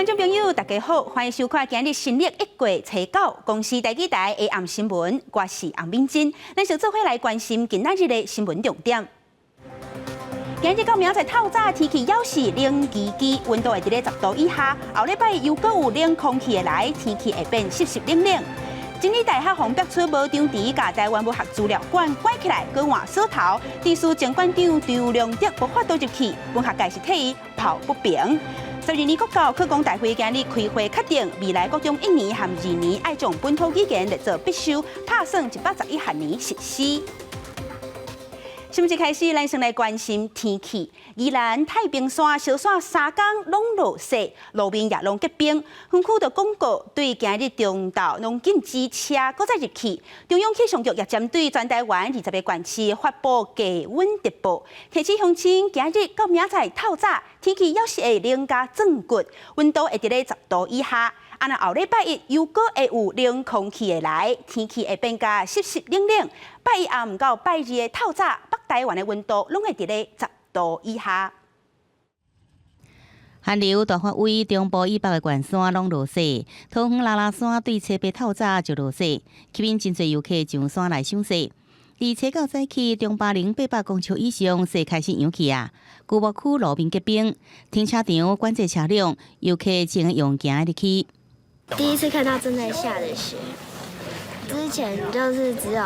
觀眾朋友，大家好，歡迎收看今日新曆一月初九，公視台語台下暗新聞，我是洪敏珍。咱先做伙來關心今仔日的新聞重點。今日到明仔載透早天氣猶是冷吱吱，溫度會佇咧10度以下。後禮拜又閣有冷空氣會來，天氣會變濕濕冷冷。真理大學予逼出無場池，共臺灣文學資料館關起來，閣換鎖頭。致使前館長張良德無法度入去，文學界是替伊抱不平。12年國教課綱大會今日開會確定，未來國中一年和二年愛將本土語言列做必修，拍算111學年實施。新聞一開始，咱先來關心天氣。宜蘭太平山燒紲3工攏落雪，路面也攏結冰。園區就廣告對今日中晝攏禁止車閣再入去。中央氣象局也針對全臺灣20個縣市發布低溫特報，提醒鄉親今日到明仔載透早天氣猶是會冷甲鑽骨，溫度會佇咧10度以下。啊，若後禮拜一又閣會有冷空氣會來，天氣會變甲濕濕冷冷。拜一暗到拜二的透早，北台灣的溫度攏會佇咧10度以下。寒流大發威，中部以北的懸山攏落雪，桃園拉拉山對初八透早就落雪，吸引真濟遊客上山來賞雪。佇初九早起，中巴陵800公尺以上雪開始揚起啊！舊木區路面結冰，停車場管制車輛，遊客只能用行的入去。第一次看到正在下的雪，之前就是只有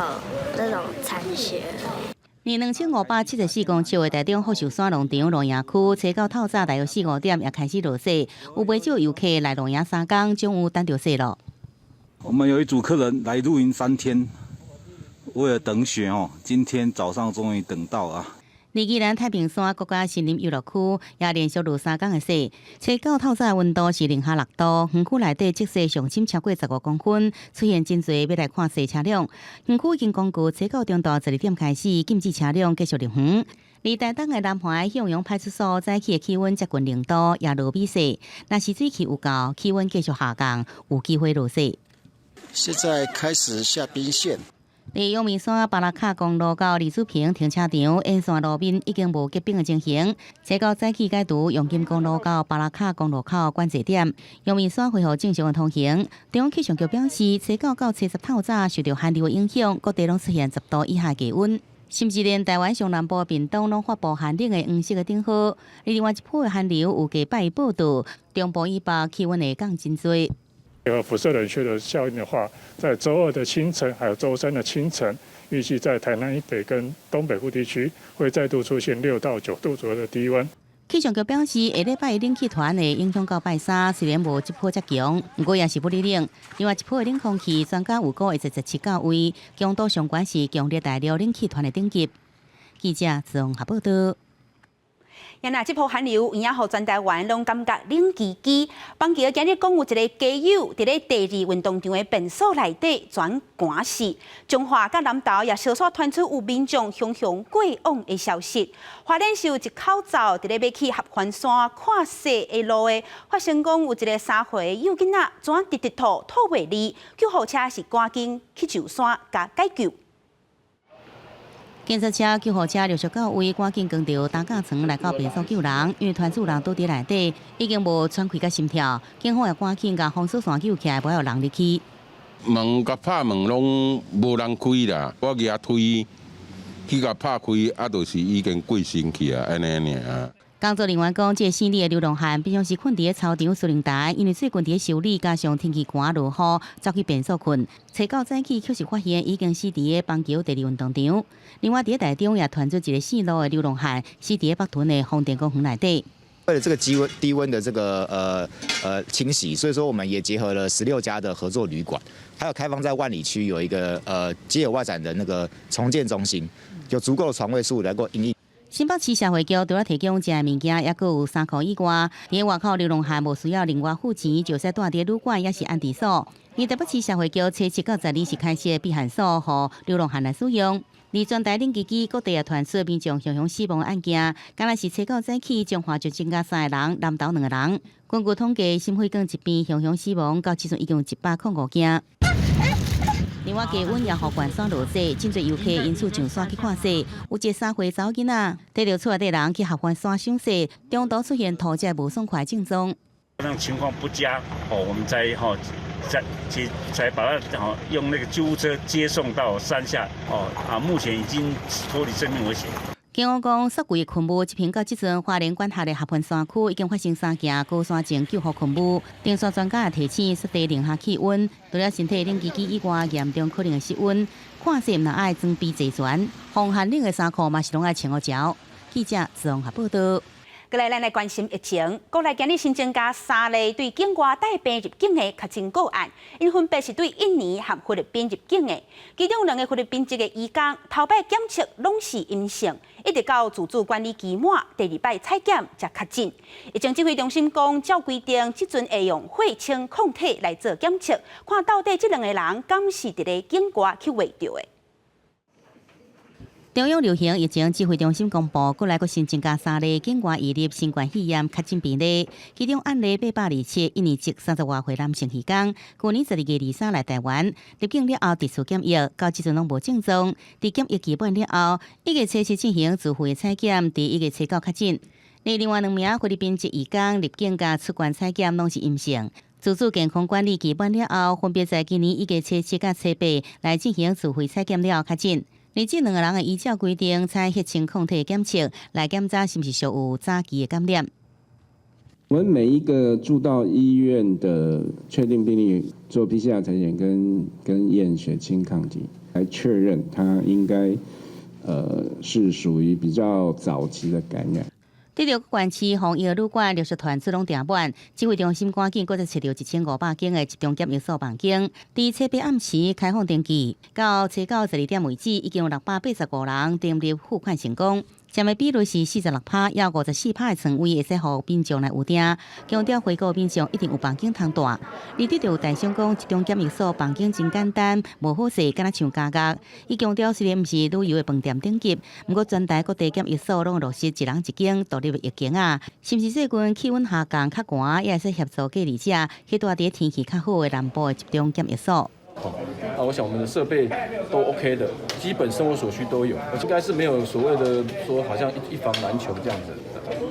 那種殘雪。離2574公尺的台中福壽山農場露營區，初九透早大約四五點也開始落雪，有袂少遊客來露營3工，總有等著雪囉。我們有一組客人來露營3天，為了等雪哦，今天早上終於等到啊！佇宜蘭太平山國家森林遊樂區也連續落3工的雪，初九透早溫度是零下6度，園區內底積雪上深超過15公分，出現真濟欲來看雪車輛。園區已經公告，初九中晝12點開始禁止車輛繼續入園。佇台東的南橫向陽派出所早起的氣溫接近0度，也落米雪。若是水汽有夠，氣溫繼續下降，有機會落雪。現在開始下冰霰。佇陽明山巴拉卡公路到李子坪停車場沿線路面已經無結冰的情形。初九早起解除陽金公路到巴拉卡公路口管制點，陽明山恢復正常的通行。中央氣象局表示，初九到初十透早受著寒流的影響，各地攏出現10度以下低溫，甚至連台灣上南部屏東攏發布寒冷的黃色的燈號。另外一波的寒流預計拜一報到，中部以北氣溫會降真濟。有輻射冷卻的效應的話，在週二的清晨，還有週三的清晨，預計在台南以北跟東北部地區會再度出現6到9度左右的低溫。氣象局表示，下禮拜冷氣團會影響到拜三，雖然無這波遮強，毋過也是不哩冷。另外一波的冷空氣，專家預估會在17到位，強度上懸是強烈大陸冷氣團的等級。記者綜合報道。呀，若這波寒流有影予全臺灣攏感覺冷吱吱。板橋今日講有一个街友佇咧第二運動場的便所內底全寒死。彰化佮南投也相紲傳出有民眾雄雄過往的消息。花蓮是有一口罩佇咧欲去合歡山看雪的路的，發生講有一个3歲幼囡仔怎直直吐吐袂離，救護車是趕緊去上山共解救。警察車、救護車陸續到位，趕緊扛著擔架床來到便所救人。因為傳出有人倒佇內底，已經無喘氣佮心跳，警方也趕緊共封鎖線救起來，無予人入去。門共拍門攏無人開啦，我舉推去共拍開，啊，就是已經過身去啊，按呢爾。工作人員講，這个姓李的流浪漢平常時睏佇咧操場司令台，因為最近佇咧修理，加上天氣寒落雨，走去便所睏。初九早起，確實發現已經死佇咧板橋第二運動場。另外，佇咧台中也傳出一个姓盧的流浪漢死佇咧北屯的豐田公園內底。為了這個低溫低溫的這個清洗，所以說我們也結合了16家的合作旅館，還有開放在萬里區有一個街友外展的那個重建中心，有足夠的床位數來過因應。新北市社會局除了提供食的物件，猶閣有衫褲以外，佇外口流浪漢無需要另外付錢，就使蹛佇旅館抑是安置所。而台北市社會局初七到十二是開設避寒所，予流浪漢來使用。而全台冷吱吱各地也傳出民眾雄雄死亡案件，敢若是初九早起，彰化就增加三個人，南投兩個人。根據統計，心血管疾病雄雄死亡到這陣已經有105件。另外，低溫也予懸山落雪，真濟遊客因此上山去看雪。有一個3歲查某囡仔，綴著厝內底人去合歡山賞雪，中途出現吐這無爽快症狀。那情況不佳，哦，我們才吼才才才把他吼用那個救護車接送到山下，哦啊，目前已經脫離生命危險。警方講，雪櫃的噴霧執行到這陣，花蓮管轄的合歡山區已經發生三件高山症救護噴霧。登山專家也提醒，雪地零下氣溫，除了身體冷機機以外，嚴重可能會失溫。看勢毋但愛裝備齊全，防寒冷的衫褲嘛是攏愛穿好著。記者綜合報道。過來，咱來關心疫情。國內今日新增加三例對境外帶病入境的確診個案，𪜶分別是對印尼和菲律賓入境的。其中兩个菲律賓籍的移工，頭擺檢測攏是陰性，一直到自主管理期滿，第二擺採檢才確診。疫情指揮中心講，照規定，這陣會用血清抗體來做檢測，看到底這兩個人敢是佇咧境外去穢著的。中央流行疫情指揮中心公布，國內閣新增加三例境外移入新冠肺炎確診病例，其中案例827，印尼籍30外歲男性移工，去年12月23來台灣，入境了後特殊檢疫，到這陣攏無症狀。佇檢疫期滿了後，1月7進行自費採檢，佇1月9確診。另外兩名菲律賓籍移工入境佮出關採檢攏是陰性。自主健康管理期滿了後，分別在今年1月7佮初八來進行自費採檢了後確診。而這兩個人會依照規定採血清抗體檢測來檢查是毋是屬有早期的感染。我們每一個住到醫院的確定病例做 PCR 採檢跟驗血清抗體，來確認他應該是屬於比較早期的感染。得著縣市防疫旅館陸續傳出攏訂滿，指揮中心趕緊閣再設著1500間的集中檢疫所房間。佇初八暗時開放登記，到初九12點為止，已經有685人登入付款成功。佔的比率是46趴，猶54趴的床位會使予民眾來預訂。強調回國民眾一定有房間通蹛。而對著有台商講，集中檢疫所房間真簡單，無好勢，敢若像監獄。伊強調雖然毋是旅遊的飯店等級，毋過全台各地檢疫所攏落實一人一間獨立的浴間仔。是毋是最近氣溫下降較寒，也會使協助隔離者去蹛佇天氣較好的南部的集中檢疫所。啊，我想我們的設備都 OK 的，基本生活所需都有，應該是沒有所謂的說好像一房難求這樣子。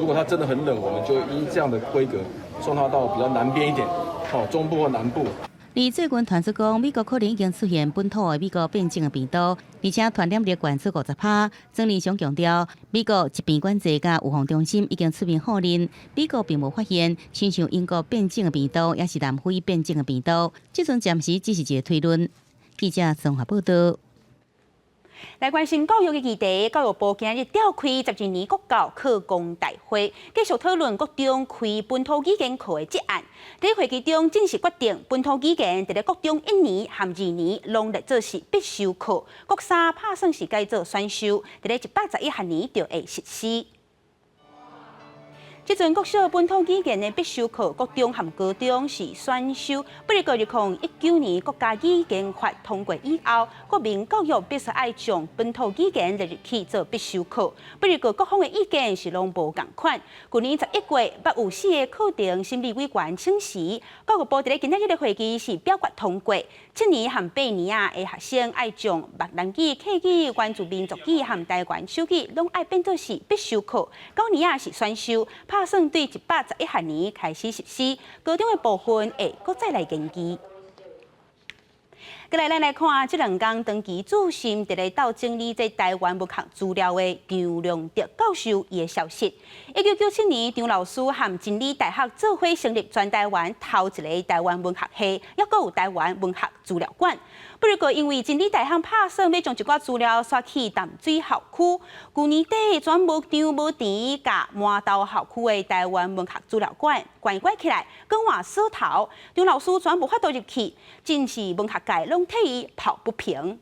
如果他真的很冷，我們就依這樣的規格送他到比較南邊一點，好，中部或南部。而最近傳出講，美國可能已經出現本土的美國變種的病毒，而且傳染力懸出50趴。曾仁祥強調，美國疾病管制佮預防中心已經出面否認，美國並無發現親像英國變種的病毒，抑是南非變種的病毒。這陣暫時只是一個推論。記者綜合報道。來關心教育的議題，教育部今日召開12年國教課綱大會，繼續討論國中開本土語言課的這案。佇會議中正式決定，本土語言佇咧國中一年和二年攏列做是必修課，國三拍算是改做選修，佇咧111學年就會實施。這陣國小本土語言的必修課，國中和高中是選修。不過，2019年國家語言法通過以後，國民教育必須愛將本土語言列入去做必修課。不過，各方的意見是攏無仝款。去年11月，捌有四个課程審議委員請辭，教育部佇咧今仔日的會議是表決通過，7年和8年仔的學生愛將閩南語、客語、原住民族語和台灣手語攏愛變做是必修課，9年仔是選修。拍算對111學年開始實施，高中的部分會閣再來研究。過來，咱來看這兩工長期注心佇咧鬥整理這台灣文學資料的張良德教授伊的消息。1997年，張老師和真理大學做伙成立全台灣頭一个台灣文學系，抑閣有台灣文學資料館。不過，因為真理大學拍算欲將一寡資料徙去淡水校區，舊年底全無張無田，共饅頭校區的台灣文學資料館關關起來，更換鎖頭，張老師全無法度入去，真是文學界攏替伊抱不平。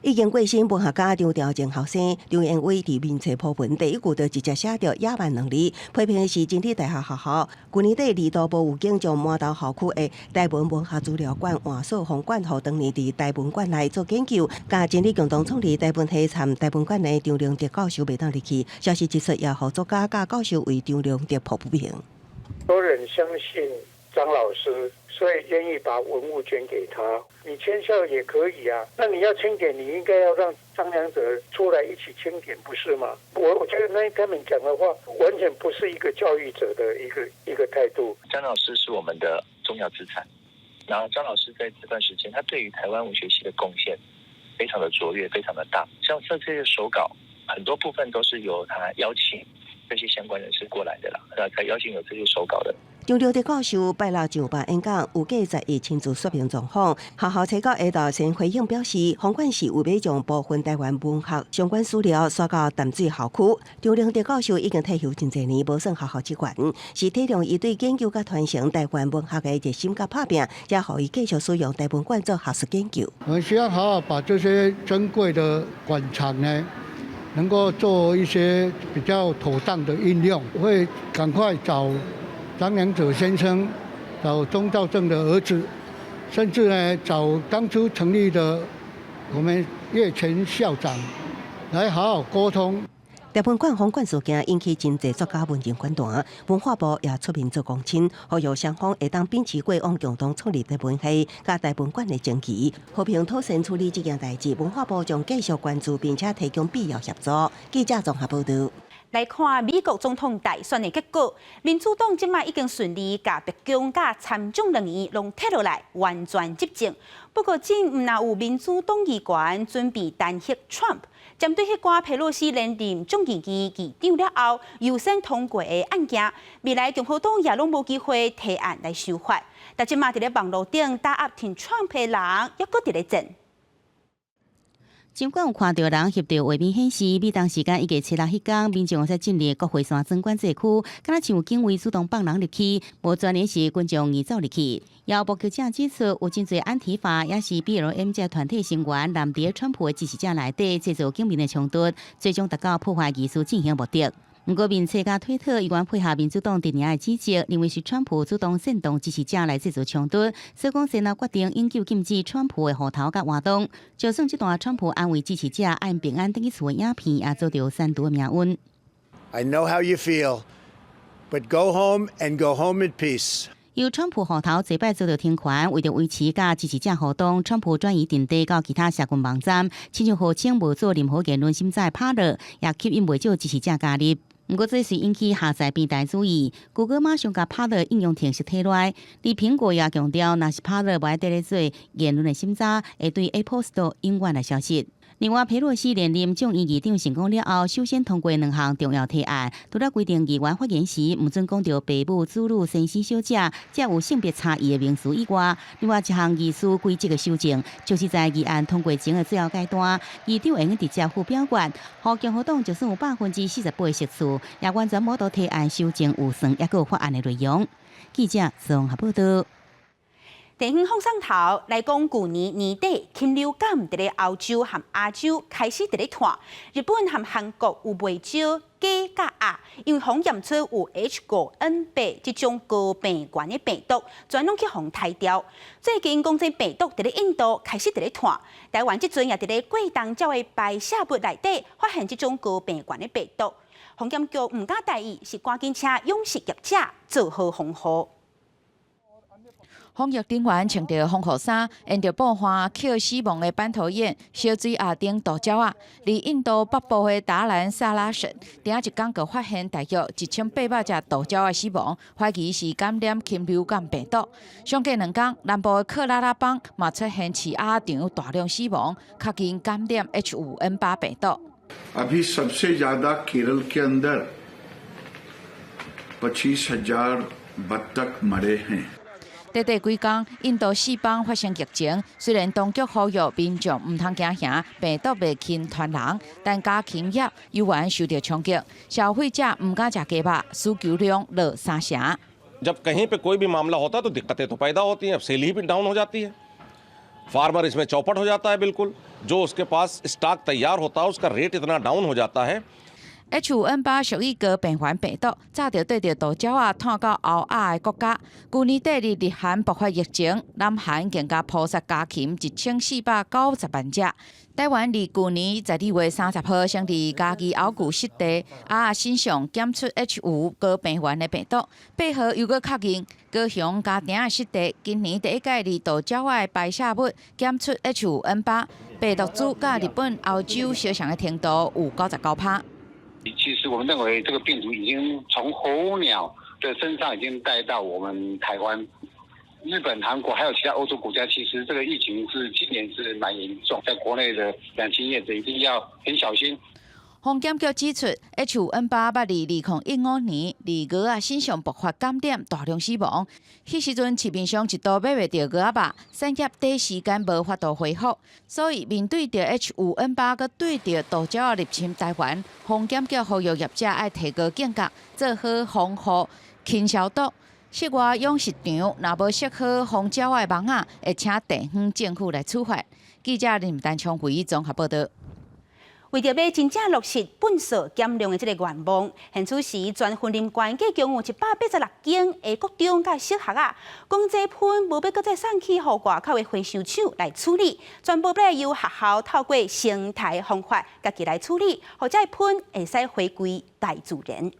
已經過身文學家張調前後生張延偉佇面冊鋪文，第一句就直接寫著野蠻兩字，批評的是真理大學學校。舊年底二度無預警將饅頭校區的台文文學資料館換鎖封館，予當年佇台文館內做研究，佮真理共同創立台文系參台文館的張良德教授袂當入去。消息一出，也予作家佮教授為張良德抱不平。多人相信張老師所以願意把文物捐給他。你遷校也可以啊，那你要清點，你應該要讓張良哲出來一起清點，不是嗎？我覺得那他們講的話，完全不是一個教育者的一個態度。張老師是我們的重要資產，然後張老師在這段時間，他對於台灣文學系的貢獻非常的卓越，非常的大。像這些手稿，很多部分都是由他邀請這些相關人士過來的啦，那才邀請有這些手稿的。張良哲教授拜六上晝演講，預計11親自說明狀況。學校初九下晝先回應表示，房管是有欲將部分台灣文學相關資料徙到淡水校區。張良哲教授已經退休真濟年，無算學校職員，是體諒伊對研究佮傳承台灣文學的熱心佮拍拼，才予伊繼續使用台文館做學術研究。我們需要好好把這些珍貴的館藏呢，能夠做一些比較妥當的應用，會趕快找張良哲先生，找鍾肇政的兒子，甚至呢找當初成立的我們葉前校長來好好溝通。台文館封館事件引起真濟作家文人反彈，文化部也出面做公親，呼籲雙方會當秉持過往共同創立台文系佮台文館的精神，和平妥善處理這件代誌。文化部將繼續關注，並且提供必要協助。記者綜合報道。來看美國總統大選的結果，民主黨這擺已經順利共白宮佮參眾兩院攏提落來，完全執政。不過，這毋但有民主黨議員準備彈劾 Trump，針對彼寡佩洛西連任眾議院議長了後，優先通過的案件，未來共和黨也攏無機會提案來修法。但這擺佇咧網路頂打壓挺 Trump 的人，猶閣佇咧戰。儘管有看著人翕著畫面顯示，美東時間一月7日彼工，民眾會使進入國會山莊管制區，敢若像有警衛主動放人入去，無專的是群眾硬走入去。也有目擊者指出，有真濟安提法，抑是 BLM 這團體成員，攔佇川普的支持者內底，製造警民的衝突，最終達到破壞儀式進行目的。毋過，面冊佮推特依然配合民主黨陣營的指責，認為是川普主動煽動支持者來製造衝突，所以講先後決定永久禁止川普的戶頭佮活動。就算這段川普安慰支持者按平安轉去厝的影片，也遭著刪除的命運。 I know how you feel, but go home and go home in peace. 由川普戶頭這擺遭著停權，為著維持佮支持者互動，川普轉移陣地到其他社群網站，親像號稱無做任何言論審查的帕勒，也吸引袂少支持者加入。毋過，這是引起下載平台注意，谷歌馬上共帕勒應用程式提落來，而蘋果也強調，若是帕勒無愛綴咧做言論的審查，會對 Apple Store 永遠來消失。另外，佩洛西連任眾議院議長成功了後，首先通過兩項重要提案，除了規定議員發言時毋准講著爸母、子女、先生、小姐這有性別差異的名詞以外，另外一項議事規則的修正，就是在議案通過前的最後階段，議長會用直接付表決，予共和黨就算有48%的席次，也完全無法度提案修正預算，抑閣有法案的內容。記者綜合報道。電影放送頭來講，舊年年底，禽流感佇咧歐洲和亞洲開始佇咧湠，日本和韓國有袂少雞佮鴨，因為予驗出有 H5N8這種高病原的病毒，全攏去予刣掉。最近講這病毒佇咧印度開始佇咧湠，台灣這陣也佇咧過冬鳥的排泄物內底發現這種高病原的病毒，防檢局毋敢大意，是趕緊請養殖業者做好防護。防疫人員穿著防護衫，沿著布岸抾死亡的斑頭雁、小水鴨等渡鳥仔。佇印度北部的達蘭薩拉省，頂一工閣發現大約1800隻渡鳥仔死亡，懷疑是感染禽流感病毒。上過2工，南部的克拉拉邦嘛出現飼鴨場大量死亡，確認感染 H5N8 病毒。 अभी सबसे ज्यादा केरल के अंदर 25,000 बत्तख मरे हैं。短短幾工，印度四邦發生疫情。雖然當局呼籲民眾毋通驚嚇，病毒袂輕傳人，但家禽業猶原受著衝擊，消費者毋敢食雞肉，需求量落三成。 जब कहीं पे कोई भी मामला होता है तो दिक्कतें तो पैदा होती हैं। अब सेल ही भी डाउन हो जाती है, फार्मर इसमें चौपट हो जाता है बिल्कुल। जो उसके पास स्टॉक तैयार होता है, उसका रेट इतना डाउन हो जाता है। H5N8屬於高病原病毒，早就綴著渡鳥仔湠到歐亞的國家。舊年底佇日韓爆發疫情，南韓更加撲殺家禽1490萬隻。台灣佇舊年12月30號，先佇嘉義後崮濕地鴨仔身上檢出 H5高病原的病毒，8號又閣確認高雄嘉碇的濕地今年第一擺佇渡鳥仔的排泄物檢出 H5N8病毒株，佮日本、歐洲相像的程度有99%。其實我們認為這個病毒已經從候鳥的身上已經帶到我們台灣、日本、韓國，還有其他歐洲國家。其實這個疫情是今年是蠻嚴重，在國內的養禽業者一定要很小心。防檢局指出，H5N8捌佇2015年佇鵝仔身上爆發感染，大量死亡。彼時陣市面上一度買袂著鵝仔肉，產業短時間無法度恢復。所以面對著 H5N8，閣對著渡鳥仔入侵台灣，防檢局呼籲業者愛提高警覺，做好防護、勤消毒。室外養殖場若無設好防鳥仔的網仔，會請地方政府來處罰。記者林丹昌輝綜合報導。為著欲真正落實糞掃減量的這个願望，現此時全雲林縣計共有186間的國中佮小學啊，講這糞無欲閣再送去予外口的回收廠來處理，全部欲由學校透過生態方法家己來處理，予這糞會使回歸大自然。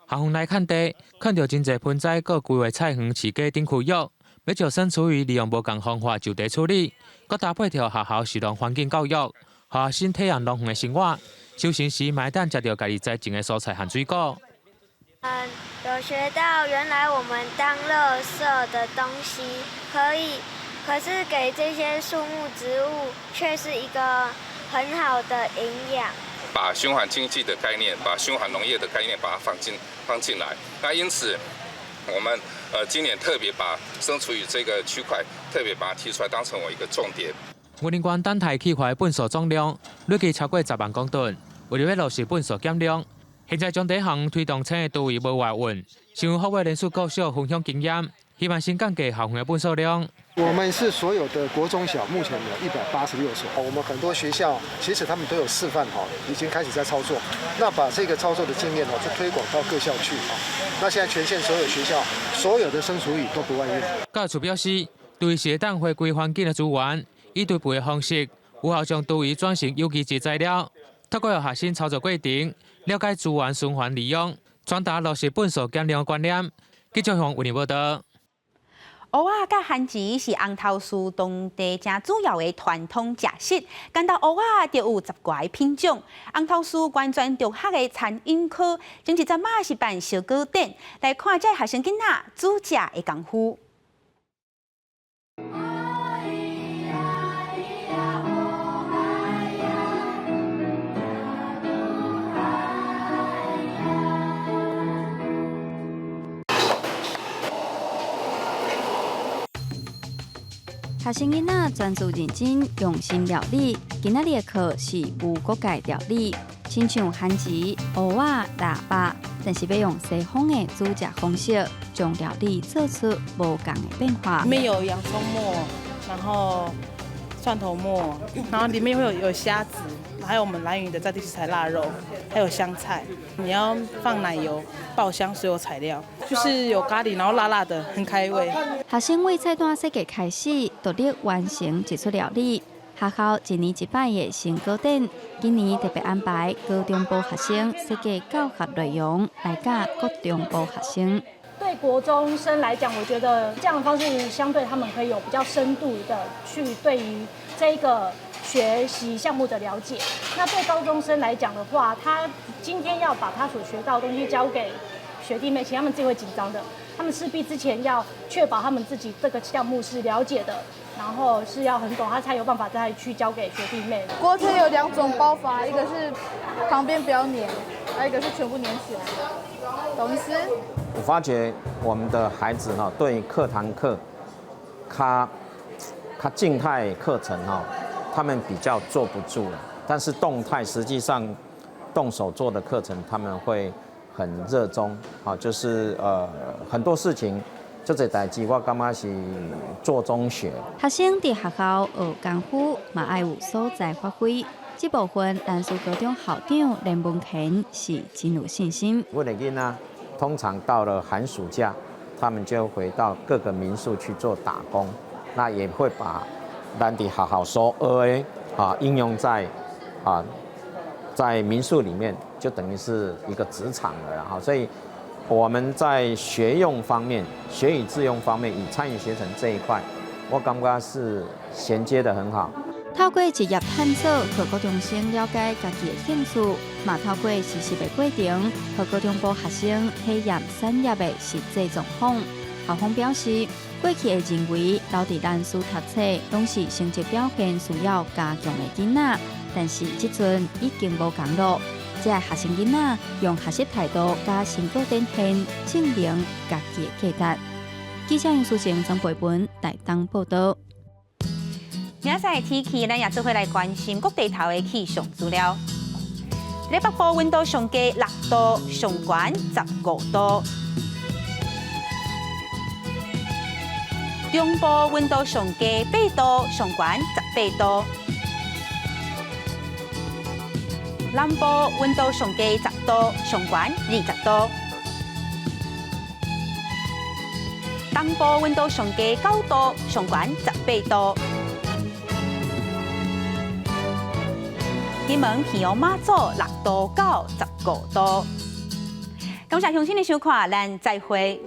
校園來崁地，看著真濟盆栽閣規劃菜園飼雞等區域，欲將酸廚餘利用無仝方法就地處理，閣搭配著學校食農環境教育，予學生體驗農園的生活。收成時嘛會當食著家己栽種的蔬菜和水果。有學到原來我們當垃圾的東西可以，可是給這些樹木植物卻是一個很好的營養。把循環經濟的概念，把循環農業的概念，把它放進來。那因此，我們今年特別把生廚餘這個區塊特別把它提出來，當成我一個重點。雲林縣等待去化糞掃總量累計超過10萬公噸，為著欲落實糞掃減量，現在將佇校推動青廚餘無外運，想福衛連續國小分享經驗，希望先降低校園的糞掃量。我們是所有的國中小，目前有186所。我們很多學校其實他們都有示範哈，已經開始在操作。那把這個操作的經驗哦，就推廣到各校去啊。那現在全縣所有學校，所有的生廚餘都不外運。教育處表示，對是會當回歸環境的資源，以堆肥的方式，有效將廚餘轉成有機質材料。透過予學生操作過程，了解資源循環利用，傳達落實糞掃減量觀念。記者黃偉報導。芋仔佮番薯是紅頭嶼當地誠主要的傳統食食。單單芋仔就有10外品種。紅頭嶼完全中學的餐飲科，前一陣仔是辦燒糕典，來看這學生囡仔煮食的功夫。學生囡仔專注認真，用心料理。今仔日的課是無國界料理，親像番薯、芋仔、臘肉，但是欲用西方的煮食方式，將料理做出無仝的變化。裡面有洋蔥末，然後蒜頭末，然後裡面會有蝦子，還有我們蘭嶼的在地食材臘肉，還有香菜。你要放奶油爆香所有材料，就是有咖喱，然後辣辣的，很開胃。學生為菜單設計開始，獨立完成一出料理。學校一年一擺的成果展，今年特別安排高中部學生設計教學內容，來教國中部學生。對國中生來講，我覺得這樣的方式相對他們可以有比較深度的去對於這個學習項目的了解。那對高中生來講的話，他今天要把他所學到的東西交給學弟妹，其實他們自己會緊張的。他們勢必之前要確保他們自己這個項目是了解的，然後是要很懂，他才有辦法再去交給學弟妹。鍋貼有兩種包法，一個是旁邊不要粘，還有一個是全部粘起來。懂意思？我發覺我們的孩子哈，對課堂課，較較靜態課程哈，他們比較坐不住了。但是動態實際上動手做的課程，他們會很熱衷。啊，就是很多事情，這濟代誌我感覺是做中學。學生佇學校學功夫，嘛愛有所在發揮。這部分南勢高中校長連文乾是真有信心。阮的囡仔通常到了寒暑假，他們就回到各個民宿去做打工，那也會把咱佇學校所學的應用在民宿裡面，就等於是一個職場了哈。所以我們在學用方面、學以致用方面，以餐飲學程這一塊，我感覺是銜接得很好。透過職業探索，予高中生了解家己的興趣，嘛透過實習的過程，予高中部學生體驗產業的實際狀況。校方表示，過去會認為留佇南師讀冊，攏是成績表現需要加強的囡仔，但是這陣已經無仝囉。這个學生囡仔用學習態度佮成果展現，證明家己的價值。記者楊淑靜、張培文台東報道。明仔載天氣，咱也做伙來關心各地頭的氣象資料。咧北部溫度上低6度，上懸15度；中部溫度上低8度，上懸18度；南部溫度上低10度，上懸20度；東部溫度上低9度，上懸18度。金門、屏陽、馬祖6度到15度。感謝鄉親的收看，咱再會。